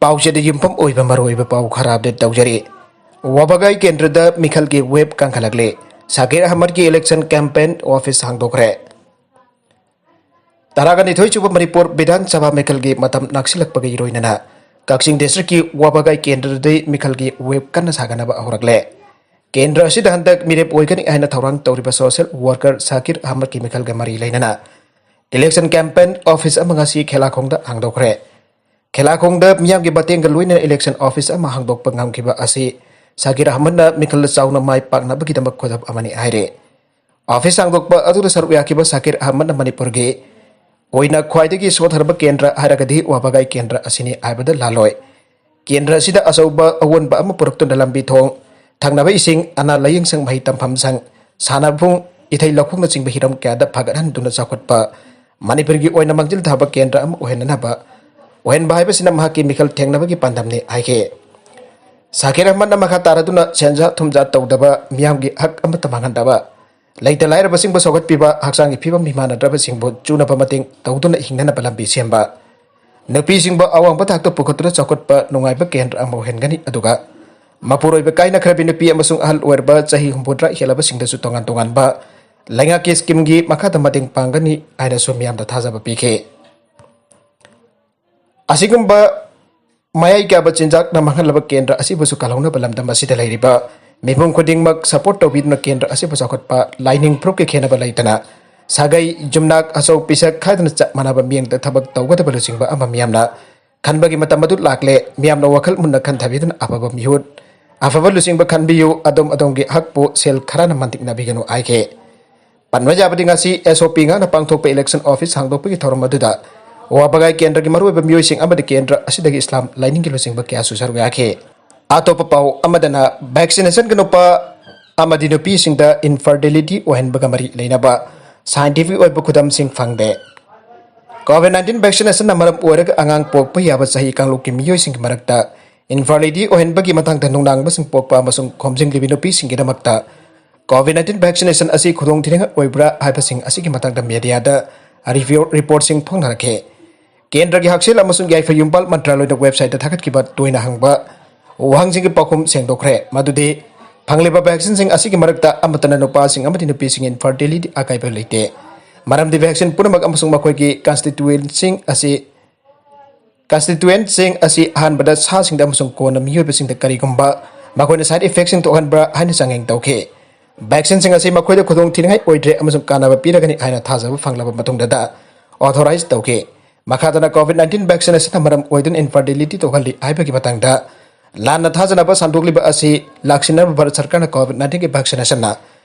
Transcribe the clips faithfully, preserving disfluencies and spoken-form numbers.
ꯄꯥꯎꯆꯦꯗ ꯌꯨꯝꯐꯝ ꯑꯣꯏꯕ ꯃꯔꯨꯑꯣꯏꯕ ꯄꯥꯎ ꯈꯔ ꯑꯞꯗꯦꯠ ꯇꯧꯖꯔꯤ꯫ ꯋꯥꯕꯒꯥꯏ ꯀꯦꯟꯗ꯭ꯔꯗ ꯃꯤꯈꯜꯒꯤ ꯋꯦꯕ ꯀꯟꯈꯠꯂꯛꯂꯦ꯫ ꯁꯥꯀꯤꯔ ꯑꯍꯃꯗꯀꯤ ꯏꯂꯦꯛꯁꯟ ꯀꯦꯝꯄꯦꯟ ꯑꯣꯐꯤꯁ ꯍꯥꯡꯗꯣꯛꯈ꯭ꯔꯦ꯫ ꯇꯔꯥꯒ ꯅꯤꯊꯣꯏ ꯁꯨꯕ ꯃꯅꯤꯄꯨꯔ ꯕꯤꯙꯥꯟ ꯁꯚꯥ ꯃꯤꯈꯜꯒꯤ ꯃꯇꯝ ꯅꯛꯁꯤꯜꯂꯛꯄꯒ ꯏꯔꯣꯏꯅꯅ ꯀꯛꯆꯤꯡ ꯗꯤꯁꯇ꯭ꯔꯤꯛꯀꯤ ꯋꯥꯕꯒꯥꯏ ꯀꯦꯟꯗ꯭ꯔꯗꯗꯤ ꯃꯤꯈꯜꯒꯤ ꯋꯦꯕ ꯀꯟꯅ ꯁꯥꯒꯠꯅꯕ ꯍꯧꯔꯛꯂꯦ꯫ ꯀꯦꯟꯗ꯭ꯔ ꯑꯁꯤꯗ ꯍꯟꯗꯛ ꯃꯤꯔꯦꯞ ꯑꯣꯏꯒꯅꯤ ꯍꯥꯏꯅ ꯊꯧꯔꯥꯡ ꯇꯧꯔꯤꯕ ꯁꯣꯁꯤꯌꯦꯜ ꯋꯥꯔꯀꯔ ꯁꯥꯀꯤꯔ ꯑꯍꯃꯗꯀꯤ ꯃꯤꯈꯜꯒ ꯃꯔꯤ ꯂꯩꯅꯅ ꯏꯂꯦꯛꯁꯟ ꯀꯦꯝꯄꯦꯟ ꯑꯣꯐꯤꯁ ꯑꯃ ꯉꯁꯤ ꯈꯦꯂꯥꯈꯣꯡꯗ ꯍꯥꯡꯗꯣꯛꯈ꯭ꯔꯦ꯫ ꯈꯦꯂꯥꯈꯣꯡꯗ ꯃꯤꯌꯥꯝꯒꯤ ꯃꯇꯦꯡꯒ ꯂꯣꯏꯅꯅ ꯏꯂꯦꯛꯁꯟ ꯑꯣꯐꯤꯁ ꯑꯃ ꯍꯥꯡꯗꯣꯛꯄ ꯉꯝꯈꯤꯕ ꯑꯁꯤ ꯁꯥꯀꯤꯔ ꯑꯍꯃꯗꯅ ꯃꯤꯈꯜ ꯆꯥꯎꯅ ꯃꯥꯏ ꯄꯥꯛꯅꯕꯒꯤꯗꯃꯛ ꯈꯨꯗꯝ ꯑꯃꯅꯤ ꯍꯥꯏꯔꯤ꯫ ꯑꯣꯐꯤꯁ ꯍꯥꯡꯗꯣꯛꯄ ꯑꯗꯨꯗ ꯁꯔꯨꯛ ꯌꯥꯈꯤꯕ ꯁꯥꯀꯤꯔ ꯑꯍꯃꯗꯅ ꯃꯅꯤꯄꯨꯔꯒꯤ ꯑꯣꯏꯅ ꯈ꯭ꯋꯥꯏꯗꯒꯤ ꯁꯣꯠꯊꯔꯕ ꯀꯦꯟꯗ꯭ꯔ ꯍꯥꯏꯔꯒꯗꯤ ꯋꯥꯕꯒꯥꯏ ꯀꯦꯟꯗ꯭ꯔ ꯑꯁꯤꯅꯤ ꯍꯥꯏꯕꯗ ꯂꯥꯜꯂꯣꯏ꯫ ꯀꯦꯟꯗ꯭ꯔ ꯑꯁꯤꯗ ꯑꯆꯧꯕ ꯑꯑꯣꯟꯕ ꯑꯃ ꯄꯨꯔꯛꯇꯨꯅ ꯂꯝꯕꯤ ꯊꯣꯡ, ꯊꯛꯅꯕ ꯏꯁꯤꯡ, ꯑꯅꯥ ꯂꯥꯌꯦꯡ ꯁꯪ, ꯃꯍꯩ ꯇꯝꯐꯝ ꯁꯪ, ꯁꯥꯟꯅꯕꯨꯡ, ꯏꯊꯩ ꯂꯧꯈꯣꯡꯅꯆꯤꯡꯕ ꯍꯤꯔꯝ ꯀꯌꯥꯗ ꯐꯒꯠꯍꯟꯗꯨꯅ ꯆꯥꯎꯈꯠꯄ ꯃꯅꯤꯄꯨꯔꯒꯤ ꯑꯣꯏꯅ ꯃꯥꯡꯖꯤꯜ ꯊꯥꯕ ꯀꯦꯟꯗ꯭ꯔ ꯑꯃ ꯑꯣꯏꯍꯟꯅꯅꯕ ꯑꯣꯏꯍꯟꯕ ꯍꯥꯏꯕꯁꯤꯅ ꯃꯍꯥꯛꯀꯤ ꯃꯤꯈꯜ ꯊꯦꯡꯅꯕꯒꯤ ꯄꯥꯟꯗꯝꯅꯤ ꯍꯥꯏꯈꯤ꯫ ꯁꯥꯀꯤꯔ ꯑꯍꯃꯗꯅ ꯃꯈꯥ ꯇꯥꯔꯗꯨꯅ ꯁꯦꯟꯖꯥ ꯊꯨꯝꯖꯥ ꯇꯧꯗꯕ, ꯃꯤꯌꯥꯝꯒꯤ ꯍꯛ ꯑꯃꯠꯇ ꯃꯥꯡꯍꯟꯗꯕ, ꯂꯩꯇ ꯂꯥꯏꯔꯕꯁꯤꯡꯕꯨ ꯆꯥꯎꯈꯠꯄꯤꯕ, ꯍꯛꯆꯥꯡꯒꯤ ꯐꯤꯕꯝ ꯃꯤꯃꯥꯟꯅꯗ꯭ꯔꯕꯁꯤꯡꯕꯨ ꯆꯨꯅꯕ ꯃꯇꯦꯡ ꯇꯧꯗꯨꯅ ꯍꯤꯡꯅꯅꯕ ꯂꯝꯕꯤ ꯁꯦꯝꯕ, ꯅꯨꯄꯤꯁꯤꯡꯕꯨ ꯑꯋꯥꯡꯕ ꯊꯥꯛꯇ ꯄꯨꯈꯠꯇꯨꯅ ꯆꯥꯎꯈꯠꯄ ꯅꯨꯡꯉꯥꯏꯕ ꯀꯦꯟꯗ꯭ꯔ ꯑꯃ ꯑꯣꯏꯍꯟꯒꯅꯤ꯫ ꯑꯗꯨꯒ ꯃꯄꯨꯔꯣꯏꯕ ꯀꯥꯏꯅꯈ꯭ꯔꯕꯤ ꯅꯨꯄꯤ ꯑꯃꯁꯨꯡ ꯑꯍꯜ ꯑꯣꯏꯔꯕ ꯆꯍꯤ ꯍꯨꯝꯐꯨꯇꯔꯥ ꯍꯦꯜꯂꯕꯁꯤꯡꯗꯁꯨ ꯇꯣꯉꯥꯟ ꯇꯣꯉꯥꯟꯕ ꯂꯩꯉꯥꯛꯀꯤ ꯁ꯭ꯀꯤꯝꯒꯤ ꯃꯈꯥꯗ ꯃꯇꯦꯡ ꯄꯥꯡꯒꯅꯤ ꯍꯥꯏꯅꯁꯨ ꯃꯤꯌꯥꯝꯗ ꯊꯥꯖꯕ ꯄꯤꯈꯤ꯫ ꯑꯁꯤꯒꯨꯝꯕ ꯃꯌꯥꯏ ꯀꯥꯕ ꯆꯤꯟꯖꯥꯛꯅ ꯃꯥꯡꯍꯜꯂꯕ ꯀꯦꯟꯗ꯭ꯔ ꯑꯁꯤꯕꯨꯁꯨ ꯀꯜꯍꯧꯅꯕ ꯂꯝꯗꯝ ꯑꯁꯤꯗ ꯂꯩꯔꯤꯕ ꯃꯤꯄꯨꯝ ꯈꯨꯗꯤꯡꯃꯛ ꯁꯄꯣꯔꯠ ꯇꯧꯕꯤꯗꯨꯅ ꯀꯦꯟꯗ꯭ꯔ ꯑꯁꯤꯕꯨ ꯆꯥꯎꯈꯠꯄ, ꯂꯥꯏꯅꯤꯡ ꯐꯨꯔꯨꯞꯀꯤ ꯈꯦꯟꯅꯕ ꯂꯩꯇꯅ ꯁꯥꯒꯩ, ꯌꯨꯝꯅꯥꯛ, ꯑꯆꯧ ꯄꯤꯁꯛ ꯈꯥꯏꯗꯅ ꯆꯞ ꯃꯥꯟꯅꯕ ꯃꯤꯠꯌꯦꯡꯗ ꯊꯕꯛ ꯇꯧꯒꯗꯕ ꯂꯨꯆꯤꯡꯕ ꯑꯃ ꯃꯤꯌꯥꯝꯅ ꯈꯟꯕꯒꯤ ꯃꯇꯝ ꯑꯗꯨ ꯂꯥꯛꯂꯦ꯫ ꯃꯤꯌꯥꯝꯅ ꯋꯥꯈꯜ ꯃꯨꯟꯅ ꯈꯟꯊꯕꯤꯗꯨꯅ ꯑꯐꯕ ꯃꯤꯍꯨꯠ, ꯑꯐꯕ ꯂꯨꯆꯤꯡꯕ ꯈꯟꯕꯤꯌꯨ꯫ ꯑꯗꯣꯝ ꯑꯗꯣꯝꯒꯤ ꯍꯛꯄꯨ ꯁꯦꯜ ꯈꯔꯅ ꯃꯟꯇꯤꯛꯅꯕꯤꯒꯅꯨ ꯍꯥꯏꯈꯤ꯫ ꯄꯟꯕ ꯌꯥꯕꯗꯤ ꯉꯁꯤ ꯑꯦꯁ ꯑꯣ ꯄꯤ ꯉꯥꯛꯅ ꯄꯥꯡꯊꯣꯛꯄ ꯏꯂꯦꯛꯁꯟ ꯑꯣꯐꯤꯁ ꯍꯥꯡꯗꯣꯛꯄꯒꯤ ꯊꯧꯔꯝ ꯑꯗꯨꯗ ꯋꯥꯕꯒꯥꯏ ꯀꯦꯟꯗ꯭ꯔꯒꯤ ꯃꯔꯨꯑꯣꯏꯕ ꯃꯤꯑꯣꯏꯁꯤꯡ ꯑꯃꯗꯤ ꯀꯦꯟꯗ꯭ꯔ ꯑꯁꯤꯗꯒꯤ ꯏꯁꯂꯥꯝ ꯂꯥꯏꯅꯤꯡꯒꯤ ꯂꯨꯆꯤꯡꯕ ꯀꯌꯥꯁꯨ ꯁꯔꯨꯛ ꯌꯥꯈꯤ꯫ ꯑꯇꯣꯞꯄ ꯄꯥꯎ ꯑꯃꯗꯅ ꯚꯦꯛꯁꯤꯅꯦꯁꯟꯒꯤ ꯅꯨꯄꯥ ꯑꯃꯗꯤ ꯅꯨꯄꯤꯁꯤꯡꯗ ꯏꯟꯐꯔꯇꯤꯂꯤꯇꯤ ꯑꯣꯏꯍꯟꯕꯒ ꯃꯔꯤ ꯂꯩꯅꯕ ꯁꯥꯏꯟꯇꯤꯐꯤꯛ ꯑꯣꯏꯕ ꯈꯨꯗꯝꯁꯤꯡ ꯐꯪꯂꯦ꯫ ꯀꯣꯚꯤꯗ ꯅꯥꯏꯟꯇꯤꯟ ꯚꯦꯛꯁꯤꯅꯦꯁꯟꯅ ꯃꯔꯝ ꯑꯣꯏꯔꯒ ꯑꯉꯥꯡ ꯄꯣꯛꯄ ꯌꯥꯕ ꯆꯍꯤ ꯀꯥꯡꯂꯨꯞꯀꯤ ꯃꯤꯑꯣꯏꯁꯤꯡꯒꯤ ꯃꯔꯛꯇ ꯏꯟꯐꯔꯇꯤꯂꯤꯇꯤ ꯑꯣꯏꯍꯟꯕꯒꯤ ꯃꯇꯥꯡꯗ ꯅꯨꯡꯅꯥꯡꯕꯁꯤꯡ ꯄꯣꯛꯄ ꯑꯃꯁꯨꯡ ꯈꯣꯝꯖꯤꯟꯂꯤꯕꯤ ꯅꯨꯄꯤꯁꯤꯡꯒꯤꯗꯃꯛꯇ ꯀꯣꯚꯤꯗ ꯅꯥꯏꯟꯇꯤꯟ ꯚꯦꯛꯁꯤꯅꯦꯁꯟ ꯑꯁꯤ ꯈꯨꯗꯣꯡꯊꯤꯅꯤꯡꯉꯥꯏ ꯑꯣꯏꯕ꯭ꯔꯥ ꯍꯥꯏꯕꯁꯤꯡ ꯑꯁꯤꯒꯤ ꯃꯇꯥꯡꯗ ꯃꯦꯗꯤꯌꯥꯗ ꯔꯤꯄꯣꯔꯠꯁꯤꯡ ꯐꯣꯡꯅꯔꯛꯈꯤ꯫ ꯀꯦꯟꯗ꯭ꯔꯒꯤ ꯍꯛꯁꯦꯜ ꯑꯃꯁꯨꯡ ꯌꯥꯏꯐ ꯌꯨꯝꯕꯥꯜ ꯃꯟꯇ꯭ꯔꯥꯂꯣꯏꯗ website ꯊꯥꯒꯠꯈꯤꯕ ꯇꯣꯏꯅ ꯍꯪꯕ ꯋꯥꯍꯪꯁꯤꯡꯒꯤ ꯄꯥꯎꯈꯨꯝ ꯁꯦꯡꯗꯣꯛꯈ꯭ꯔꯦ꯫ ꯃꯗꯨꯗꯤ ꯐꯪꯂꯤꯕ vaccine ꯁꯤꯡ ꯑꯁꯤꯒꯤ ꯃꯔꯛꯇ ꯑꯃꯠꯇꯅ ꯅꯨꯄꯥꯁꯤꯡ ꯑꯃꯗꯤ ꯅꯨꯄꯤꯁꯤꯡꯒꯤ infertility ꯑꯀꯥꯏꯕ ꯂꯩꯇꯦ꯫ ꯃꯔꯝꯗꯤ vaccine ꯄꯨꯝꯅꯃꯛ ꯑꯃꯁꯨꯡ ꯃꯈꯣꯏꯒꯤ constituent ꯁꯤꯡ ꯑꯁꯤ constituent ꯁꯤꯡ ꯑꯁꯤ ꯑꯍꯥꯟꯕꯗ ꯁꯥꯁꯤꯡꯗ ꯑꯃꯁꯨꯡ ꯀꯣꯟꯅ ꯃꯤꯑꯣꯏꯕꯁꯤꯡꯗ ꯀꯔꯤꯒꯨꯝꯕ ꯃꯈꯣꯏꯅ side effect ꯁꯤꯡ ꯊꯣꯛꯍꯟꯕ꯭ꯔꯥ ꯍꯥꯏꯅ ꯆꯥꯡꯌꯦꯡ ꯇꯧꯈꯤ꯫ Vaccine ꯁꯤꯡ ꯑꯁꯤ ꯃꯈꯣꯏꯗ ꯈꯨꯗꯣꯡ ꯊꯤꯅꯤꯡꯉꯥꯏ ꯑꯣꯏꯗ꯭ꯔꯦ ꯑꯃꯁꯨꯡ ꯀꯥꯟꯅꯕ ꯄꯤꯔꯒꯅꯤ ꯍꯥꯏꯅ ꯊꯥꯖꯕ ꯐꯪꯂꯕ ꯃꯇꯨꯡꯗ authorize ꯇꯧꯈꯤ꯫ ꯃꯈꯥꯗꯅ COVID nineteen vaccine ꯑꯁꯤꯅ ꯃꯔꯝ ꯑꯣꯏꯗꯨꯅ infertility ꯊꯣꯛꯍꯜꯂꯤ ꯍꯥꯏꯕꯒꯤ ꯃꯇꯥꯡꯗ ꯂꯥꯟꯅ ꯊꯥꯖꯅꯕ ꯁꯟꯗꯣꯛꯂꯤꯕ ꯑꯁꯤ ꯂꯥꯛꯁꯤꯟꯅꯕ ꯚꯥꯔꯠ ꯁꯔꯀꯥꯔꯅ COVID nineteen ꯒꯤ vaccine ꯑꯁꯤꯅ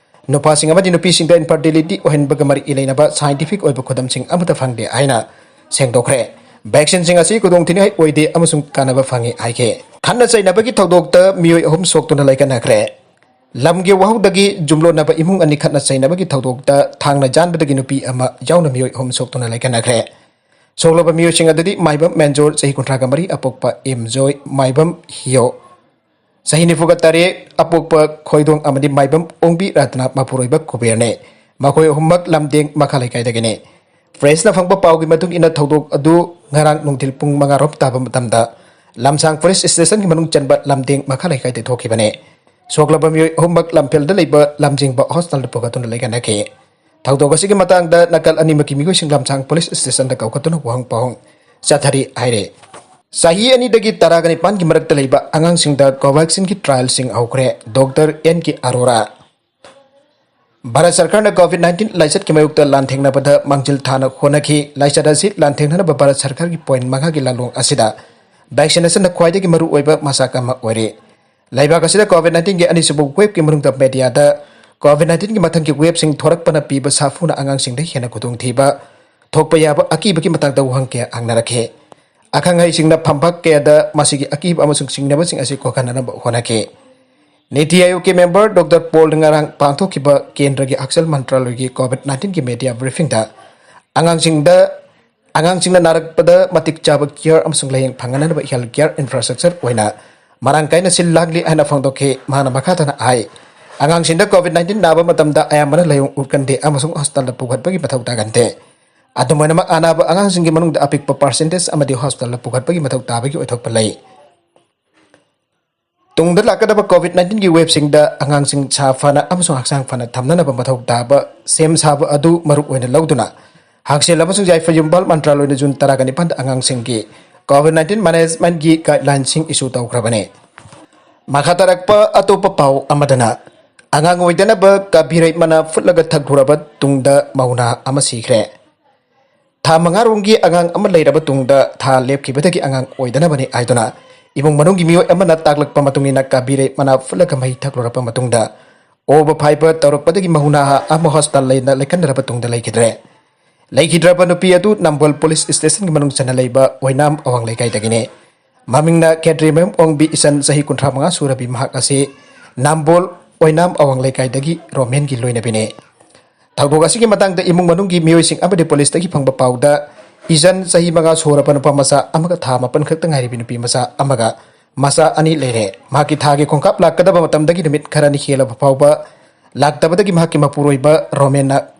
ꯅꯨꯄꯥꯁꯤꯡ ꯑꯃꯗꯤ ꯅꯨꯄꯤꯁꯤꯡꯗ infertility ꯑꯣꯏꯍꯟꯕꯒ ꯃꯔꯤ ꯂꯩꯅꯕ scientific ꯑꯣꯏꯕ ꯈꯨꯗꯝꯁꯤꯡ ꯑꯃꯠꯇ ꯐꯪꯗꯦ ꯍꯥꯏꯅ ꯁꯦꯡꯗꯣꯛꯈ꯭ꯔꯦ꯫ Vaccine ꯁꯤꯡ ꯑꯁꯤ ꯈꯨꯗꯣꯡꯊꯤꯅꯤꯡꯉꯥꯏ ꯑꯣꯏꯗꯦ ꯑꯃꯁꯨꯡ ꯀꯥꯟꯅꯕ ꯐꯪꯉꯤ ꯍꯥꯏꯈꯤ꯫ ꯈꯠꯅ ꯆꯩꯅꯕꯒꯤ ꯊꯧꯗꯣꯛꯇ ꯃꯤꯑꯣꯏ ꯑꯍꯨꯝ ꯁꯣꯛꯇꯨꯅ ꯂꯩꯈꯠꯅꯈ꯭ꯔꯦ꯫ ꯂꯝꯒꯤ ꯋꯥꯍꯧꯗꯒꯤ ꯌꯨꯝꯂꯣꯟꯅꯕ ꯏꯃꯨꯡ ꯑꯅꯤ ꯈꯠꯅ ꯆꯩꯅꯕꯒꯤ ꯊꯧꯗꯣꯛꯇ ꯊꯥꯡꯅ ꯌꯥꯟꯕꯗꯒꯤ ꯅꯨꯄꯤ ꯑꯃ ꯌꯥꯎꯅ ꯃꯤꯑꯣꯏ ꯑꯍꯨꯝ ꯁꯣꯛꯇꯨꯅ ꯂꯩꯈꯠꯅꯈ꯭ꯔꯦ꯫ ꯁꯣꯛꯂꯕ ꯃꯤꯑꯣꯏꯁꯤꯡ ꯑꯗꯨꯗꯤ ꯃꯥꯏꯕꯝ ꯃꯦꯟꯖꯣꯔ, ꯆꯍꯤ ꯀꯨꯟꯊ꯭ꯔꯥꯒ ꯃꯔꯤ, ꯑꯄꯣꯛꯄ ꯑꯦꯝ ꯖꯣꯏ, ꯃꯥꯏꯕꯝ ꯍꯤꯌꯣ, ꯆꯍꯤ ꯅꯤꯐꯨꯒ ꯇꯔꯦꯠ, ꯑꯄꯣꯛꯄ ꯈꯣꯏꯗꯣꯡ ꯑꯃꯗꯤ ꯃꯥꯏꯕꯝ ꯑꯣꯡꯕꯤ ꯔꯇꯅ, ꯃꯄꯨꯔꯣꯏꯕ ꯀꯨꯕꯦꯔꯅꯦ꯫ ꯃꯈꯣꯏ ꯑꯍꯨꯝꯃꯛ ꯂꯝꯗꯦꯡ ꯃꯈꯥ ꯂꯩꯀꯥꯏꯗꯒꯤꯅꯤ꯫ Press ꯅ ꯐꯪꯕ ꯄꯥꯎꯒꯤ ꯃꯇꯨꯡ ꯏꯟꯅ, ꯊꯧꯗꯣꯛ ꯑꯗꯨ ꯉꯔꯥꯡ ꯅꯨꯡꯊꯤꯜ ꯄꯨꯡ ꯃꯉꯥ ꯔꯣꯝ ꯇꯥꯕ ꯃꯇꯝꯗ ꯂꯝꯁꯥꯡ police station ꯒꯤ ꯃꯅꯨꯡ ꯆꯟꯕ ꯂꯝꯗꯦꯡ ꯃꯈꯥ ꯂꯩꯀꯥꯏꯗ ꯊꯣꯛꯈꯤꯕꯅꯤ꯫ ꯁꯣꯛꯂꯕ ꯃꯤꯑꯣꯏ ꯑꯍꯨꯝꯃꯛ ꯂꯝꯐꯦꯜꯗ ꯂꯩꯕ ꯂꯝꯖꯤꯡꯕ hospital ꯗ ꯄꯨꯈꯠꯇꯨꯅ ꯂꯩꯈꯠꯅꯈꯤ꯫ ꯊꯧꯗꯣꯛ ꯑꯁꯤꯒꯤ ꯃꯇꯥꯡꯗ ꯅꯥꯀꯜ ꯑꯅꯤꯃꯛꯀꯤ ꯃꯤꯑꯣꯏꯁꯤꯡ ꯂꯝꯁꯥꯡ police station ꯗ ꯀꯧꯈꯠꯇꯨꯅ ꯋꯥꯍꯪ ꯄꯥꯎꯍꯪ ꯆꯠꯊꯔꯤ ꯍꯥꯏꯔꯦ꯫ ꯆꯍꯤ ꯑꯅꯤꯗꯒꯤ ꯇꯔꯥꯒ ꯅꯤꯄꯥꯟꯒꯤ ꯃꯔꯛꯇ ꯂꯩꯕ ꯑꯉꯥꯡꯁꯤꯡꯗ Covaxin ꯒꯤ trial ꯁꯤꯡ ꯍꯧꯈ꯭ꯔꯦ꯫ ꯗꯣꯛꯇꯔ ꯑꯦꯟ ꯀꯦ ꯑꯔꯣꯔꯥ꯫ ꯚꯥꯔꯠ ꯁꯔꯀꯥꯔꯅ COVID nineteen ꯂꯥꯏꯆꯠꯀꯤ ꯃꯥꯌꯣꯛꯇ ꯂꯥꯟꯊꯦꯡꯅꯕꯗ ꯃꯥꯡꯖꯤꯜ ꯊꯥꯅ ꯍꯣꯠꯅꯈꯤ꯫ ꯂꯥꯏꯆꯠ ꯑꯁꯤ ꯂꯥꯟꯊꯦꯡꯅꯅꯕ ꯚꯥꯔꯠ ꯁꯔꯀꯥꯔꯒꯤ point ꯃꯉꯥꯒꯤ ꯂꯥꯂꯣꯡ ꯑꯁꯤꯗ vaccination ꯅ ꯈ꯭ꯋꯥꯏꯗꯒꯤ ꯃꯔꯨ ꯑꯣꯏꯕ ꯃꯆꯥꯛ ꯑꯃ ꯑꯣꯏꯔꯤ꯫ ꯂꯩꯕꯥꯛ ꯑꯁꯤꯗ COVID nineteen ꯒꯤ ꯑꯅꯤꯁꯨꯕ wave ꯀꯤ ꯃꯅꯨꯡꯗ media ꯗ COVID nineteen ꯒꯤ ꯃꯊꯪꯒꯤ wave ꯁꯤꯡ ꯊꯣꯔꯛꯄꯅ ꯄꯤꯕ ꯁꯥꯐꯨꯅ ꯑꯉꯥꯡꯁꯤꯡꯗ ꯍꯦꯟꯅ ꯈꯨꯗꯣꯡꯊꯤꯕ ꯊꯣꯛꯄ ꯌꯥꯕ ꯑꯀꯤꯕꯒꯤ ꯃꯇꯥꯡꯗ ꯋꯥꯍꯪ ꯀꯌꯥ ꯍꯪꯅꯔꯛꯈꯤ꯫ ꯑꯈꯪ ꯑꯍꯩꯁꯤꯡꯅ ꯐꯝꯕꯥꯛ ꯀꯌꯥꯗ ꯃꯁꯤꯒꯤ ꯑꯀꯤꯕ ꯑꯃꯁꯨꯡ ꯆꯤꯡꯅꯕꯁꯤꯡ ꯑꯁꯤ ꯀꯣꯛꯍꯟꯅꯅꯕ ꯍꯣꯠꯅꯈꯤ꯫ ꯅꯤꯇꯤ ꯑꯥꯌꯣꯒ ꯀꯤ member ꯗꯣꯛꯇꯔ ꯄꯣꯜꯅ ꯉꯔꯥꯡ ꯄꯥꯡꯊꯣꯛꯈꯤꯕ ꯀꯦꯟꯗ꯭ꯔꯒꯤ ꯍꯛꯁꯦꯜ ꯃꯟꯇ꯭ꯔꯥꯂꯣꯏꯒꯤ COVID nineteen ꯒꯤ media briefing ꯗ ꯑꯉꯥꯡꯁꯤꯡꯗ, ꯑꯉꯥꯡꯁꯤꯡꯅ ꯅꯥꯔꯛꯄꯗ ꯃꯇꯤꯛ ꯆꯥꯕ care ꯑꯃꯁꯨꯡ ꯂꯥꯌꯦꯡ ꯐꯪꯍꯟꯅꯕ health care infrastructure ꯑꯣꯏꯅ ꯃꯔꯥꯡ ꯀꯥꯏꯅ ꯁꯤꯜ ꯂꯥꯡꯂꯤ ꯍꯥꯏꯅ ꯐꯣꯡꯗꯣꯛꯈꯤ꯫ ꯃꯍꯥꯛꯅ ꯃꯈꯥ ꯇꯥꯅ ꯍꯥꯏ, ꯑꯉꯥꯡꯁꯤꯡꯗ COVID nineteen ꯅꯥꯕ ꯃꯇꯝꯗ ꯑꯌꯥꯝꯕꯅ ꯂꯥꯌꯣꯡ ꯎꯠꯀꯟꯗꯦ ꯑꯃꯁꯨꯡ hospital ꯗ ꯄꯨꯈꯠꯄꯒꯤ ꯃꯊꯧ ꯇꯥꯒꯟꯗꯦ꯫ ꯑꯗꯨꯝ ꯑꯣꯏꯅꯃꯛ, ꯑꯅꯥꯕ ꯑꯉꯥꯡꯁꯤꯡꯒꯤ ꯃꯅꯨꯡꯗ ꯑꯄꯤꯛꯄ percentage ꯑꯃꯗꯤ hospitalꯗ ꯄꯨꯈꯠꯄꯒꯤ ꯃꯊꯧ ꯇꯥꯕꯒꯤ ꯑꯣꯏꯊꯣꯛꯄ ꯂꯩ꯫ ꯇꯨꯡꯗ ꯂꯥꯛꯀꯗꯕ COVID nineteenꯒꯤ waveꯁꯤꯡꯗ ꯑꯉꯥꯡꯁꯤꯡ ꯁꯥ ꯐꯅ ꯑꯃꯁꯨꯡ ꯍꯛꯆꯥꯡ ꯐꯅ ꯊꯝꯅꯅꯕ ꯃꯊꯧ ꯇꯥꯕ ꯁꯦꯝ ꯁꯥꯕ ꯑꯗꯨ ꯃꯔꯨ ꯑꯣꯏꯅ ꯂꯧꯗꯨꯅ, ꯍꯛꯁꯦꯜ ꯑꯃꯁꯨꯡ ꯌꯥꯏꯐ ꯌꯨꯝꯕꯥꯜ ꯃꯟꯇ꯭ꯔꯥꯂꯣꯏꯅ ꯖꯨꯟ ꯇꯔꯥꯒ ꯅꯤꯄꯥꯟꯗ ꯑꯉꯥꯡꯁꯤꯡꯒꯤ COVID nineteen managementꯒꯤ guidelineꯁꯤꯡ issue ꯇꯧꯈ꯭ꯔꯕꯅꯤ꯫ ꯃꯈꯥ ꯇꯥꯔꯛꯄ ꯑꯇꯣꯞꯄ ꯄꯥꯎ ꯑꯃꯗꯅ, ꯑꯉꯥꯡ ꯑꯣꯏꯗꯅꯕ ꯀꯥꯕꯤꯔꯩ ꯃꯅꯥ ꯐꯨꯠꯂꯒ ꯊꯛꯂꯨꯔꯕ ꯇꯨꯡꯗ ꯃꯧ ꯅꯍꯥ ꯑꯃ ꯁꯤꯈ꯭ꯔꯦ꯫ ꯊꯥ ꯃꯉꯥ ꯔꯣꯝꯒꯤ ꯑꯉꯥꯡ ꯑꯃ ꯂꯩꯔꯕ ꯇꯨꯡꯗ ꯊꯥ ꯂꯦꯞꯈꯤꯕꯗꯒꯤ ꯑꯉꯥꯡ ꯑꯣꯏꯗꯅꯕꯅꯤ ꯍꯥꯏꯗꯨꯅ ꯏꯃꯨꯡ ꯃꯅꯨꯡꯒꯤ ꯃꯤꯑꯣꯏ ꯑꯃꯅ ꯇꯥꯛꯂꯛꯄ ꯃꯇꯨꯡ ꯏꯟꯅ, ꯀꯥꯕꯤꯔꯩ ꯃꯅꯥ ꯐꯨꯠꯂꯒ ꯃꯍꯤ ꯊꯛꯂꯨꯔꯕ ꯃꯇꯨꯡꯗ ꯑꯣꯕ ꯐꯥꯏꯕ ꯇꯧꯔꯛꯄꯗꯒꯤ ꯃꯧ ꯅꯍꯥ ꯑꯃ hospital ꯂꯩꯅ ꯂꯩꯈꯠꯅꯔꯕ ꯇꯨꯡꯗ ꯂꯩꯈꯤꯗ꯭ꯔꯦ꯫ ꯂꯩꯈꯤꯗ꯭ꯔꯕ ꯅꯨꯄꯤ ꯑꯗꯨ ꯅꯝꯕꯣꯜ police stationꯒꯤ ꯃꯅꯨꯡ ꯆꯟꯅ ꯂꯩꯕ ꯑꯣꯏꯅꯥꯝ ꯑꯋꯥꯡ ꯂꯩꯀꯥꯏꯗꯒꯤꯅꯤ꯫ ꯃꯃꯤꯡꯅ ꯈꯦꯇ꯭ꯔꯤꯃꯌꯨꯝ ꯑꯣꯡꯕꯤ ꯏꯆꯟ, ꯆꯍꯤ ꯀꯨꯟꯊ꯭ꯔꯥ ꯃꯉꯥ ꯁꯨꯔꯕꯤ ꯃꯍꯥꯛ ꯑꯁꯤ ꯅꯝꯕꯣꯜ ꯑꯣꯏꯅꯥꯝ ꯑꯋꯥꯡ ꯂꯩꯀꯥꯏꯗꯒꯤ ꯔꯣꯃꯦꯟꯒꯤ ꯂꯣꯏꯅꯕꯤꯅꯤ꯫ ꯊꯧꯗꯣꯛ ꯑꯁꯤꯒꯤ ꯃꯇꯥꯡꯗ ꯏꯃꯨꯡ ꯃꯅꯨꯡꯒꯤ ꯃꯤꯑꯣꯏꯁꯤꯡ ꯑꯃꯗꯤ policeꯇꯒꯤ ꯐꯪꯕ ꯄꯥꯎꯗ, ꯏꯆꯟ ꯆꯍꯤ ꯃꯉꯥ ꯁꯨꯔꯕ ꯅꯨꯄꯥ ꯃꯆꯥ ꯑꯃꯒ ꯊꯥ ꯃꯥꯄꯟ ꯈꯛꯇ ꯉꯥꯏꯔꯤꯕꯤ ꯅꯨꯄꯤ ꯃꯆꯥ ꯑꯃꯒ ꯃꯆꯥ ꯑꯅꯤ ꯂꯩꯔꯦ꯫ ꯃꯍꯥꯛꯀꯤ ꯊꯥꯒꯤ ꯈꯣꯡꯀꯥꯞ ꯂꯥꯛꯀꯗꯕ ꯃꯇꯝꯗꯒꯤ ꯅꯨꯃꯤꯠ ꯈꯔꯅꯤ ꯍꯦꯜꯂꯕ ꯐꯥꯎꯕ ꯂꯥꯛꯇꯕꯗꯒꯤ ꯃꯍꯥꯛꯀꯤ ꯃꯄꯨꯔꯣꯏꯕ ꯔꯣꯃꯦꯟꯅ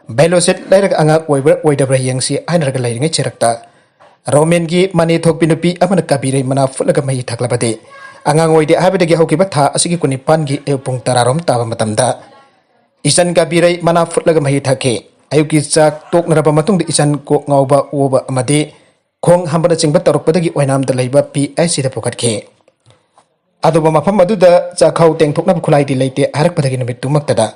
ꯚꯦꯂꯣꯁꯤꯠ ꯂꯩꯔꯒ ꯑꯉꯥꯡ ꯑꯣꯏꯕ꯭ꯔꯥ ꯑꯣꯏꯗꯕ꯭ꯔꯥ ꯌꯦꯡꯁꯤ ꯍꯥꯏꯅꯔꯒ ꯂꯩꯔꯤꯉꯩ ꯆꯦꯔꯛꯇ, ꯔꯣꯃꯦꯟꯒꯤ ꯃꯅꯦ ꯊꯣꯛꯄꯤ ꯅꯨꯄꯤ ꯑꯃꯅ ꯀꯥꯕꯤꯔꯩ ꯃꯅꯥ ꯐꯨꯠꯂꯒ ꯃꯍꯤ ꯊꯛꯂꯕꯗꯤ, ꯑꯉꯥꯡ ꯑꯣꯏꯗꯦ ꯍꯥꯏꯕꯗꯒꯤ ꯍꯧꯈꯤꯕ ꯊꯥ ꯑꯁꯤꯒꯤ ꯀꯨꯟꯅꯤꯄꯥꯟꯒꯤ ꯑꯌꯨꯛ ꯄꯨꯡ ꯇꯔꯥꯔꯣꯝ ꯇꯥꯕ ꯃꯇꯝꯗ ꯏꯆꯟ ꯀꯥꯕꯤꯔꯩ ꯃꯅꯥ ꯐꯨꯠꯂꯒ ꯃꯍꯤ ꯊꯛꯈꯤ꯫ ꯑꯌꯨꯛꯀꯤ ꯆꯥꯛ ꯇꯣꯛꯅꯔꯕ ꯃꯇꯨꯡꯗ ꯏꯆꯟ ꯀꯣꯛ ꯉꯥꯎꯕ, ꯑꯣꯕ ꯑꯃꯗꯤ ꯈꯣꯡ ꯍꯥꯝꯕꯅꯆꯤꯡꯕ ꯇꯧꯔꯛꯄꯗꯒꯤ ꯑꯣꯏꯅꯥꯝꯗ ꯂꯩꯕ PHCꯗ ꯄꯨꯈꯠꯈꯤ꯫ ꯑꯗꯨꯕꯨ ꯃꯐꯝ ꯑꯗꯨꯗ ꯆꯥꯛꯈꯥꯎ ꯇꯦꯡꯊꯣꯛꯅꯕ ꯈꯨꯠꯂꯥꯏꯗꯤ ꯂꯩꯇꯦ ꯍꯥꯏꯔꯛꯄꯗꯒꯤ ꯅꯨꯃꯤꯠꯇꯨꯃꯛꯇꯗ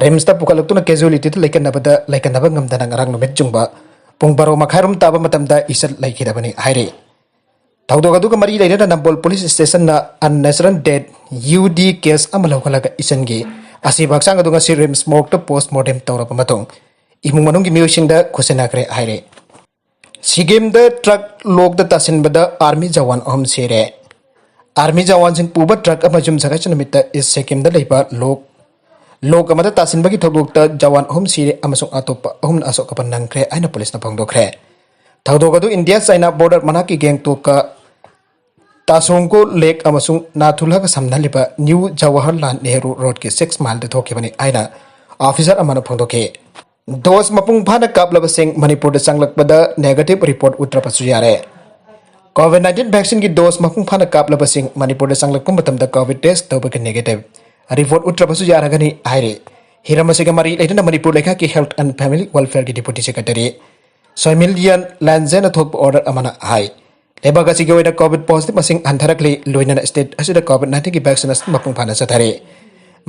RIMSꯇ ꯄꯨꯈꯠꯂꯛꯇꯨꯅ casualtyꯗ ꯂꯩꯀꯠꯅꯕꯗ ꯂꯩꯀꯠꯅꯕ ꯉꯝꯗꯅ ꯉꯔꯥꯡ ꯅꯨꯃꯤꯠ ꯌꯨꯡꯕ ꯄꯨꯡ ꯕꯥꯔꯣ ꯃꯈꯥꯏꯔꯣꯝ ꯇꯥꯕ ꯃꯇꯝꯗ ꯏꯆꯟ ꯂꯩꯈꯤꯗꯕꯅꯤ ꯍꯥꯏꯔꯤ꯫ ꯊꯧꯗꯣꯛ ꯑꯗꯨꯒ ꯃꯔꯤ ꯂꯩꯅꯅ ꯅꯝꯕꯣꯜ police stationꯅ unnatural death, UD, case ꯑꯃ ꯂꯧꯈꯠꯂꯒ ꯏꯆꯟꯒꯤ ꯑꯁꯤꯕ ꯍꯛꯆꯥꯡ ꯑꯗꯨ ꯉꯁꯤ RIMS morgueꯇ post mortem ꯇꯧꯔꯕ ꯃꯇꯨꯡ ꯏꯃꯨꯡ ꯃꯅꯨꯡꯒꯤ ꯃꯤꯑꯣꯏꯁꯤꯡꯗ ꯈꯨꯠꯁꯤꯟꯅꯈ꯭ꯔꯦ ꯍꯥꯏꯔꯦ꯫ ꯁꯤꯛꯀꯤꯝꯗ truck ꯂꯣꯛꯇ ꯇꯥꯁꯤꯟꯕꯗ army ꯖꯋꯥꯟ ꯑꯍꯨꯝ ꯁꯤꯔꯦ꯫ Army ꯖꯋꯥꯟꯁꯤꯡ ꯄꯨꯕ truck ꯑꯃ ꯌꯨꯝꯁꯀꯩꯁ ꯅꯨꯃꯤꯠꯇ East ꯁꯤꯛꯀꯤꯝꯗ ꯂꯩꯕ ꯂꯣꯛ, ꯂꯣꯛ ꯑꯃꯗ ꯇꯥꯁꯤꯟꯕꯒꯤ ꯊꯧꯗꯣꯛꯇ ꯖꯋꯥꯟ ꯑꯍꯨꯝ ꯁꯤꯔꯦ ꯑꯃꯁꯨꯡ ꯑꯇꯣꯞꯄ ꯑꯍꯨꯝꯅ ꯑꯁꯣꯛ ꯑꯄꯟ ꯅꯪꯈ꯭ꯔꯦ ꯍꯥꯏꯅ policeꯅ ꯐꯣꯡꯗꯣꯛꯈ꯭ꯔꯦ꯫ ꯊꯧꯗꯣꯛ ꯑꯗꯨ India China border ꯃꯅꯥꯛꯀꯤ ꯒꯦꯡꯇꯣꯛꯀ ꯇꯥꯁꯣꯡꯒꯣ lake ꯑꯃꯁꯨꯡ ꯅꯥꯊꯨꯂꯥꯒ ꯁꯝꯅꯍꯜꯂꯤꯕ New Jawaharlal Nehru roadꯀꯤ six mileꯗ ꯊꯣꯛꯈꯤꯕꯅꯤ ꯍꯥꯏꯅ officer ꯑꯃꯅ ꯐꯣꯡꯗꯣꯛꯈꯤ꯫ Dose ꯃꯄꯨꯡ ꯐꯥꯅ ꯀꯥꯞꯂꯕꯁꯤꯡ ꯃꯅꯤꯄꯨꯔꯗ ꯆꯪꯂꯛꯄꯗ negative report ꯎꯠꯇ꯭ꯔꯕꯁꯨ ꯌꯥꯔꯦ꯫ COVID nineteen vaccine ꯒꯤ dose ꯃꯄꯨꯡ ꯐꯥꯅ ꯀꯥꯞꯂꯕꯁꯤꯡ ꯃꯅꯤꯄꯨꯔꯗ ꯆꯪꯂꯛꯄ ꯃꯇꯝꯗ COVID test ꯇꯧꯕꯒꯤ negative report ꯎꯠꯇ꯭ꯔꯕꯁꯨ ꯌꯥꯔꯒꯅꯤ ꯍꯥꯏꯔꯤ꯫ ꯍꯤꯔꯝ ꯑꯁꯤꯒ ꯃꯔꯤ ꯂꯩꯅꯅ ꯃꯅꯤꯄꯨꯔ ꯂꯩꯉꯥꯛꯀꯤ Health and Family Welfare ꯒꯤ Deputy Secretary ꯁꯣꯏꯃꯤꯂꯤꯌꯟ ꯂꯥꯟꯖꯦꯅ ꯊꯣꯛꯄ order ꯑꯃꯅ ꯍꯥꯏ, ꯂꯩꯕꯥꯛ ꯑꯁꯤꯒꯤ ꯑꯣꯏꯅ COVID positive ꯃꯁꯤꯡ ꯍꯟꯊꯔꯛꯂꯤ, ꯂꯣꯏꯅꯅ state ꯑꯁꯤꯗ COVID nineteen ꯒꯤ vaccination ꯃꯄꯨꯡ ꯐꯥꯅ ꯆꯠꯊꯔꯤ꯫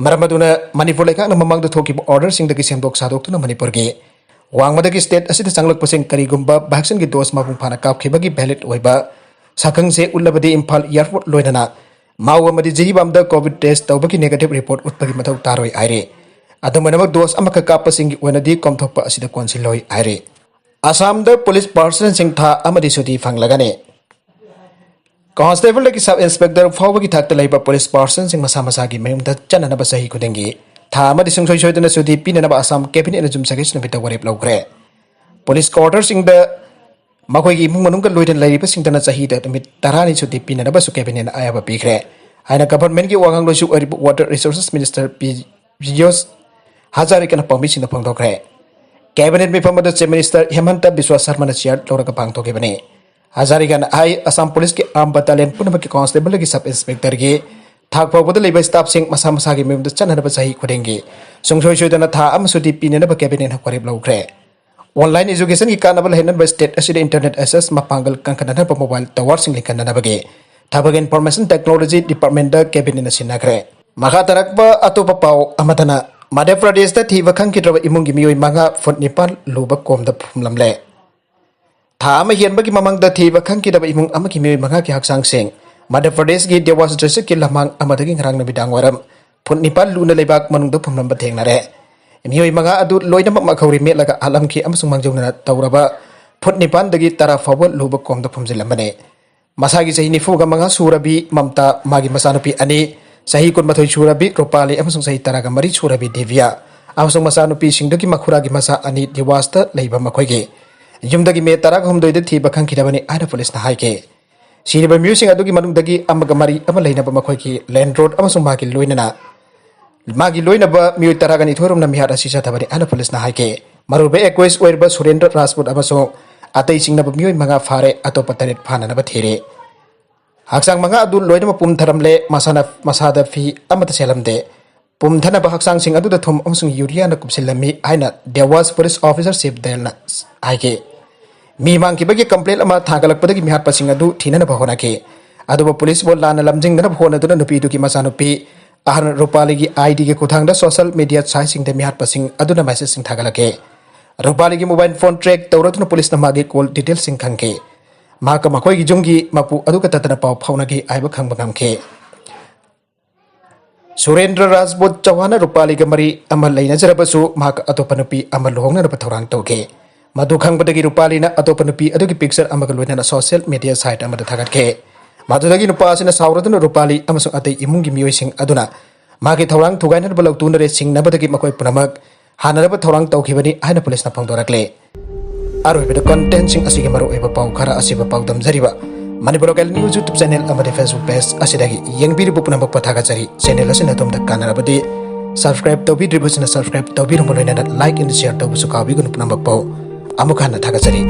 ꯃꯔꯝ ꯑꯗꯨꯅ ꯃꯅꯤꯄꯨꯔ ꯂꯩꯉꯥꯛꯅ ꯃꯃꯥꯡꯗ ꯊꯣꯛꯈꯤꯕ order ꯁꯤꯡꯗꯒꯤ ꯁꯦꯝꯗꯣꯛ ꯁꯥꯗꯣꯛꯇꯨꯅ ꯃꯅꯤꯄꯨꯔꯒꯤ ꯋꯥꯡꯃꯗꯒꯤ state ꯑꯁꯤꯗ ꯆꯪꯂꯛꯄꯁꯤꯡ ꯀꯔꯤꯒꯨꯝꯕ vaccine ꯒꯤ dose ꯃꯄꯨꯡ ꯐꯥꯅ ꯀꯥꯞꯈꯤꯕꯒꯤ valid ꯑꯣꯏꯕ ꯁꯛꯈꯪꯁꯦ ꯎꯠꯂꯕꯗꯤ ꯏꯝꯐꯥꯜ airport ꯂꯣꯏꯅꯅ ꯃꯥꯎ ꯑꯃꯗꯤ ꯖꯤꯔꯤꯕꯥꯝꯗ COVID test ꯇꯧꯕꯒꯤ negative report ꯎꯠꯄꯒꯤ ꯃꯊꯧ ꯇꯥꯔꯣꯏ ꯍꯥꯏꯔꯤ꯫ ꯑꯗꯨꯝ ꯑꯣꯏꯅꯃꯛ dose ꯑꯃꯈꯛ ꯀꯥꯞꯄꯁꯤꯡꯒꯤ ꯑꯣꯏꯅꯗꯤ ꯀꯣꯝꯊꯣꯛꯄ ꯑꯁꯤꯗ ꯀꯣꯟꯁꯤꯜꯂꯣꯏ ꯍꯥꯏꯔꯤ꯫ ꯑꯁꯥꯝꯗ police personnel ꯁꯤꯡ ꯊꯥ ꯑꯃꯗꯤ ꯁꯨꯇꯤ ꯐꯪꯂꯒꯅꯤ꯫ Constable ꯗꯒꯤ sub inspector ꯐꯥꯎꯕꯒꯤ ꯊꯥꯛꯇ ꯂꯩꯕ police personnel ꯁꯤꯡ ꯃꯁꯥ ꯃꯁꯥꯒꯤ ꯃꯌꯨꯝꯗ ꯆꯠꯅꯅꯕ ꯆꯍꯤ ꯈꯨꯗꯤꯡꯒꯤ ꯊꯥ ꯑꯃꯗꯤ ꯁꯨꯡꯁꯣꯏ ꯁꯣꯏꯗꯅ ꯁꯨꯇꯤ ꯄꯤꯅꯅꯕ ꯑꯁꯥꯝ cabinet ꯅ ꯌꯨꯝꯁꯀꯩꯁ ꯅꯨꯃꯤꯠꯇ ꯋꯥꯔꯦꯞ ꯂꯧꯈ꯭ꯔꯦ꯫ Police quarter ꯁꯤꯡꯗ ꯃꯈꯣꯏꯒꯤ ꯏꯃꯨꯡ ꯃꯅꯨꯡꯒ ꯂꯣꯏꯅ ꯂꯩꯔꯤꯕꯁꯤꯡꯗꯅ ꯆꯍꯤꯗ ꯅꯨꯃꯤꯠ ꯇꯔꯥꯅꯤ ꯁꯨꯇꯤ ꯄꯤꯅꯅꯕꯁꯨ cabinet ꯅ ꯑꯌꯥꯕ ꯄꯤꯈ꯭ꯔꯦ ꯍꯥꯏꯅ government ꯀꯤ ꯋꯥꯉꯥꯡꯂꯣꯏꯁꯨ ꯑꯣꯏꯔꯤꯕ Water Resources Minister ꯄꯤꯌꯨꯁ ꯍꯖꯥꯔꯤꯀꯥꯅ ꯄꯥꯎꯃꯤꯁꯤꯡꯗ ꯐꯣꯡꯗꯣꯛꯈ꯭ꯔꯦ꯫ Cabinet ꯃꯤꯐꯝ ꯑꯗꯨ Chief Minister ꯍꯦꯃꯟꯇ ꯕꯤꯁ꯭ꯋꯥ ꯁꯔꯃꯅ chair ꯂꯧꯔꯒ ꯄꯥꯡꯊꯣꯛꯈꯤꯕꯅꯤ꯫ ꯍꯖꯥꯔꯤꯀꯥꯅ ꯍꯥꯏ, ꯑꯁꯥꯝ police ꯀꯤ armed battalion ꯄꯨꯝꯅꯃꯛꯀꯤ constable ꯗꯒꯤ sub inspector ꯒꯤ ꯊꯥꯛ ꯐꯥꯎꯕꯗ ꯂꯩꯕ staff ꯁꯤꯡ ꯃꯁꯥ ꯃꯁꯥꯒꯤ ꯃꯌꯨꯝꯗ ꯆꯠꯅꯅꯕ ꯆꯍꯤ ꯈꯨꯗꯤꯡꯒꯤ ꯁꯨꯡꯁꯣꯏ ꯁꯣꯏꯗꯅ ꯊꯥ ꯑꯃ ꯁꯨꯇꯤ ꯄꯤꯅꯅꯕ cabinet ꯅ ꯋꯥꯔꯦꯞ ꯂꯧꯈ꯭ꯔꯦ꯫ Online education ꯒꯤ ꯀꯥꯟꯅꯕ ꯂꯩꯍꯟꯅꯕ state ꯑꯁꯤꯗ internet access ꯃꯄꯥꯡꯒꯜ ꯀꯟꯈꯠꯅꯅꯕ mobile tower ꯁꯤꯡ ꯂꯤꯡꯈꯠꯅꯅꯕꯒꯤ ꯊꯕꯛ Information Technology Department ꯗ cabinet ꯅ ꯁꯤꯟꯅꯈ꯭ꯔꯦ꯫ ꯃꯈꯥ ꯇꯥꯔꯛꯄ ꯑꯇꯣꯞꯄ ꯄꯥꯎ ꯑꯃꯗꯅ, ꯃꯙ꯭ꯌ ꯄ꯭ꯔꯗꯦꯁꯇ ꯊꯤꯕ ꯈꯪꯈꯤꯗ꯭ꯔꯕ ꯏꯃꯨꯡꯒꯤ ꯃꯤꯑꯣꯏ ꯃꯉꯥ ꯐꯨꯠ ꯅꯤꯄꯥꯟ ꯂꯨꯕ ꯀꯣꯝꯗ ꯐꯨꯝꯂꯝꯂꯦ꯫ ꯊꯥ ꯑꯃ ꯍꯦꯟꯕꯒꯤ ꯃꯃꯥꯡꯗ ꯊꯤꯕ ꯈꯪꯈꯤꯗꯕ ꯏꯃꯨꯡ ꯑꯃꯒꯤ ꯃꯤꯑꯣꯏ ꯃꯉꯥꯒꯤ ꯍꯛꯆꯥꯡꯁꯤꯡ ꯃꯙ꯭ꯌ ꯄ꯭ꯔꯗꯦꯁꯀꯤ ꯗꯦꯋꯥꯁ district ꯀꯤ ꯂꯝꯍꯥꯡ ꯑꯃꯗꯒꯤ ꯉꯔꯥꯡ ꯅꯨꯃꯤꯗꯥꯡ ꯋꯥꯏꯔꯝ ꯐꯨꯠ ꯅꯤꯄꯥꯟ ꯂꯨꯅ ꯂꯩꯕꯥꯛ ꯃꯅꯨꯡꯗ ꯐꯨꯝꯂꯝꯕ ꯊꯦꯡꯅꯔꯦ꯫ ꯃꯤꯑꯣꯏ ꯃꯉꯥ ꯑꯗꯨ ꯂꯣꯏꯅꯃꯛ ꯃꯈꯧꯔꯤ ꯃꯦꯠꯂꯒ ꯍꯥꯠꯂꯝꯈꯤ ꯑꯃꯁꯨꯡ ꯃꯥꯡꯖꯧꯅꯅ ꯇꯧꯔꯕ ꯐꯨꯠ ꯅꯤꯄꯥꯟꯗꯒꯤ ꯇꯔꯥ ꯐꯥꯎꯕ ꯂꯨꯕ ꯀꯣꯝꯗ ꯐꯨꯝꯖꯤꯜꯂꯝꯕꯅꯤ꯫ ꯃꯁꯥꯒꯤ ꯆꯍꯤ ꯅꯤꯐꯨꯒ ꯃꯉꯥ ꯁꯨꯔꯕꯤ ꯃꯝꯇꯥ, ꯃꯥꯒꯤ ꯃꯆꯥꯅꯨꯄꯤ ꯑꯅꯤ, ꯆꯍꯤ ꯀꯨꯟꯃꯥꯊꯣꯏ ꯁꯨꯔꯕꯤ ꯔꯨꯄꯥꯂꯤ ꯑꯃꯁꯨꯡ ꯆꯍꯤ ꯇꯔꯥꯒ ꯃꯔꯤ ꯁꯨꯔꯕꯤ ꯗꯤꯕ꯭ꯌꯥ ꯑꯃꯁꯨꯡ ꯃꯆꯥꯅꯨꯄꯤꯁꯤꯡꯗꯨꯒꯤ ꯃꯈꯨꯔꯥꯒꯤ ꯃꯆꯥ ꯑꯅꯤ ꯗꯤꯋꯥꯁꯇ ꯂꯩꯕ ꯃꯈꯣꯏꯒꯤ ꯌꯨꯝꯗꯒꯤ ꯃꯦ ꯇꯔꯥꯒ ꯍꯨꯝꯗꯣꯏꯗ ꯊꯤꯕ ꯈꯪꯈꯤꯗꯕꯅꯤ ꯍꯥꯏꯅ police ꯅ ꯍꯥꯏꯈꯤ꯫ ꯁꯤꯔꯤꯕ ꯃꯤꯑꯣꯏꯁꯤꯡ ꯑꯗꯨꯒꯤ ꯃꯅꯨꯡꯗꯒꯤ ꯑꯃꯒ ꯃꯔꯤ ꯑꯃ ꯂꯩꯅꯕ ꯃꯈꯣꯏꯒꯤ landlord ꯑꯃꯁꯨꯡ ꯃꯥꯒꯤ ꯂꯣꯏꯅꯅ ꯃꯥꯒꯤ ꯂꯣꯏꯅꯕ ꯃꯤꯑꯣꯏ ꯇꯔꯥꯒ ꯅꯤꯊꯣꯏ ꯔꯣꯝꯅ ꯃꯤꯍꯥꯠ ꯑꯁꯤ ꯆꯠꯊꯕꯅꯤ ꯍꯥꯏꯅ police ꯅ ꯍꯥꯏꯈꯤ꯫ ꯃꯔꯨꯑꯣꯏꯕ ꯑꯦꯀ꯭ꯌꯨꯁ ꯑꯣꯏꯔꯤꯕ ꯁꯨꯔꯦꯟꯗ꯭ꯔ ꯔꯥꯖꯄꯨꯠ ꯑꯃꯁꯨꯡ ꯑꯇꯩ ꯆꯤꯡꯅꯕ ꯃꯤꯑꯣꯏ ꯃꯉꯥ ꯐꯥꯔꯦ, ꯑꯇꯣꯞꯄ ꯇꯔꯦꯠ ꯐꯥꯅꯅꯕ ꯊꯤꯔꯤ꯫ ꯍꯛꯆꯥꯡ ꯃꯉꯥ ꯑꯗꯨ ꯂꯣꯏꯅꯃꯛ ꯄꯨꯝꯊꯔꯝꯂꯦ, ꯃꯁꯥꯅ, ꯃꯁꯥꯗ ꯐꯤ ꯑꯃꯠꯇ ꯁꯦꯠꯂꯝꯗꯦ꯫ ꯄꯨꯝꯊꯅꯕ ꯍꯛꯆꯥꯡꯁꯤꯡ ꯑꯗꯨꯗ ꯊꯨꯝ ꯑꯃꯁꯨꯡ ꯌꯨꯔꯤꯌꯥꯅ ꯀꯨꯞꯁꯤꯜꯂꯝꯃꯤ ꯍꯥꯏꯅ ꯗꯦꯋꯥꯁ ꯄꯨꯂꯤꯁ ꯑꯣꯐꯤꯁꯔ ꯁꯤꯞ ꯗꯦꯜꯅ ꯍꯥꯏꯈꯤ꯫ ꯃꯤ ꯃꯥꯡꯈꯤꯕꯒꯤ ꯀꯝꯄ꯭ꯂꯦꯟ ꯑꯃ ꯊꯥꯡꯒꯠꯂꯛꯄꯗꯒꯤ ꯃꯤꯍꯥꯠꯄꯁꯤꯡ ꯑꯗꯨ ꯊꯤꯅꯅꯕ ꯍꯣꯠꯅꯈꯤ꯫ ꯑꯗꯨꯕꯨ ꯄꯨꯂꯤꯁꯕꯨ ꯂꯥꯟꯅ ꯂꯝꯖꯤꯡꯅꯅꯕ ꯍꯣꯠꯅꯗꯨꯅ ꯅꯨꯄꯤꯗꯨꯒꯤ ꯃꯆꯥꯅꯨꯄꯤ ꯑꯍꯟ ꯔꯨꯄꯥꯂꯤꯒꯤ ꯑꯥꯏ ꯗꯤꯒꯤ ꯈꯨꯠꯊꯥꯡꯗ ꯁꯣꯁꯤꯌꯦꯜ ꯃꯤꯗꯤꯌꯥ ꯁꯥꯏꯠꯁꯤꯡꯗ ꯃꯤꯍꯥꯠꯄꯁꯤꯡ ꯑꯗꯨꯅ ꯃꯦꯁꯦꯖꯁꯤꯡ ꯊꯥꯒꯠꯂꯛꯈꯤ꯫ ꯔꯨꯄꯥꯂꯤꯒꯤ ꯃꯣꯕꯥꯏꯜ ꯐꯣꯟ ꯇ꯭ꯔꯦꯛ ꯇꯧꯔꯗꯨꯅ ꯄꯨꯂꯤꯁꯅ ꯃꯥꯒꯤ ꯀꯣꯜ ꯗꯤꯇꯦꯜꯁꯤꯡ ꯈꯪꯈꯤ꯫ ꯃꯍꯥꯛꯀ ꯃꯈꯣꯏꯒꯤ ꯌꯨꯝꯒꯤ ꯃꯄꯨ ꯑꯗꯨꯒ ꯇꯠꯇꯅ ꯄꯥꯎ ꯐꯥꯎꯅꯈꯤ ꯍꯥꯏꯕ ꯈꯪꯕ ꯉꯝꯈꯤ꯫ ꯁꯨꯔꯦꯟꯗ꯭ꯔ ꯔꯥꯖꯄꯨꯠ ꯆꯧꯍꯥꯟꯅ ꯔꯨꯄꯥꯂꯤꯒ ꯃꯔꯤ ꯑꯃ ꯂꯩꯅꯖꯔꯕꯁꯨ, ꯃꯍꯥꯛ ꯑꯇꯣꯞꯄ ꯅꯨꯄꯤ ꯑꯃ ꯂꯨꯍꯣꯡꯅꯅꯕ ꯊꯧꯔꯥꯡ ꯇꯧꯈꯤ꯫ ꯃꯗꯨ ꯈꯪꯕꯗꯒꯤ ꯔꯨꯄꯥꯂꯤꯅ ꯑꯇꯣꯞꯄ ꯅꯨꯄꯤ ꯑꯗꯨꯒꯤ ꯄꯤꯛꯆꯔ ꯑꯃꯒ ꯂꯣꯏꯅꯅ ꯁꯣꯁꯤꯌꯦꯜ ꯃꯤꯗꯤꯌꯥ ꯁꯥꯏꯠ ꯑꯃꯗ ꯊꯥꯒꯠꯈꯤ꯫ ꯃꯗꯨꯗꯒꯤ ꯅꯨꯄꯥ ꯑꯁꯤꯅ ꯁꯥꯎꯔꯗꯨꯅ ꯔꯨꯄꯥꯂꯤ ꯑꯃꯁꯨꯡ ꯑꯇꯩ ꯏꯃꯨꯡꯒꯤ ꯃꯤꯑꯣꯏꯁꯤꯡ ꯑꯗꯨꯅ ꯃꯥꯒꯤ ꯊꯧꯔꯥꯡ ꯊꯨꯒꯥꯏꯅꯅꯕ ꯂꯧꯇꯨꯅꯔꯦ, ꯁꯤꯡꯅꯕꯗꯒꯤ ꯃꯈꯣꯏ ꯄꯨꯝꯅꯃꯛ ꯍꯥꯟꯅꯅꯕ ꯊꯧꯔꯥꯡ ꯇꯧꯈꯤꯕꯅꯤ ꯍꯥꯏꯅ ꯄꯨꯂꯤꯁꯅ ꯐꯣꯡꯗꯣꯔꯛꯂꯦ꯫ ꯑꯔꯣꯏꯕꯗ ꯀꯟꯇꯦꯟꯁꯤꯡ ꯑꯁꯤꯒꯤ ꯃꯔꯨꯑꯣꯏꯕ ꯄꯥꯎ ꯈꯔ ꯑꯁꯤꯕꯨ ꯄꯥꯎꯗꯝꯖꯔꯤꯕ Manipur local news YouTube channel ꯑꯃꯗꯤ ꯐꯦꯁꯕꯨꯛ ꯄꯦꯖ ꯑꯁꯤꯗꯒꯤ ꯌꯦꯡꯕꯤꯔꯤꯕ ꯄꯨꯝꯅꯃꯛꯄꯨ ꯊꯥꯒꯠꯆꯔꯤ꯫ ꯆꯦꯅꯦꯜ ꯑꯁꯤꯅ ꯑꯗꯣꯝꯗ ꯀꯥꯟꯅꯔꯕꯗꯤ ꯁꯕꯁꯀ꯭ꯔꯥꯏꯕ ꯇꯧꯕꯤꯗ꯭ꯔꯤꯕꯁꯤꯅ ꯁꯕꯁꯀ꯭ꯔꯥꯏꯕ ꯇꯧꯕꯤꯔꯝꯕ ꯂꯣꯏꯅꯅ ꯂꯥꯏꯛ ꯑꯦꯟ ꯁꯤꯌꯔ ꯇꯧꯕꯁꯨ ꯀꯥꯎꯕꯤꯒꯅꯨ꯫ ꯄꯨꯝꯅꯃꯛꯄꯨ ꯑꯃꯨꯛ ꯍꯟꯅ ꯊꯥꯒꯠꯆꯔꯤ꯫